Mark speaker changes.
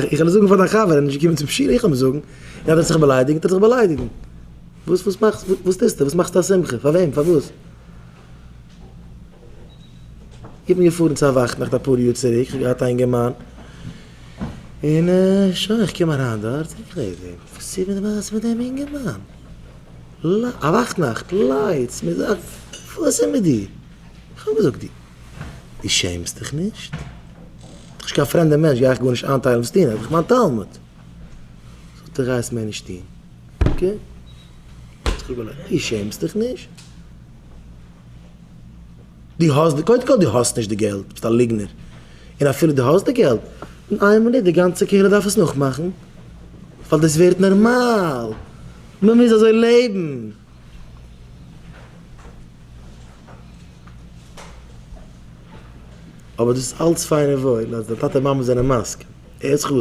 Speaker 1: איך וועל עס זאגן פאר דיין חבר, ער איז נישט געקומען צום שיעור, איך וועל אים זאגן, און אז ער וועט זיך באליידיגן, וועט ער זיך באליידיגן. וואס וואס מאכסט, וואס טוסטו, וואס מאכסטו א שמחה, פאר וועם, פארוואס? איך בין געפארן צו א וואכטנאכט אפאר יאר צוריק, איך האב געהאט א אינגערמאן, און שוין, איך קום אריין דארט, איך רעד אים, וואס איז מיט די מעשה מיט דעם אינגערמאן? א וואכטנאכט, lights, מיט זאכן, וואס איז מיט דיר? איך האב געזאגט, דו שעמסט דיך נישט? דאך נישט קיין פרעמדער מענטש, גיי איך גארנישט איינטיילן וואס טון, ער איז דאך מיין תלמיד. זאגט ער, גיי עס מער נישט טון. okay? דו שעמסט דיך נישט? דו האסט, קודם כל דו האסט נישט די געלט, ביסט א ליגנער. און אפילו דו האסט די געלט, אין איין מינוט די גאנצע קהילה דארף עס נאכמאכן, ווייל דאס ווערט נארמאל, מען מוז אזוי לעבן. אבער דאס איז אלץ פיין און וואויל אז די טאטע מאמע זענען מסכים, ער איז חסיד.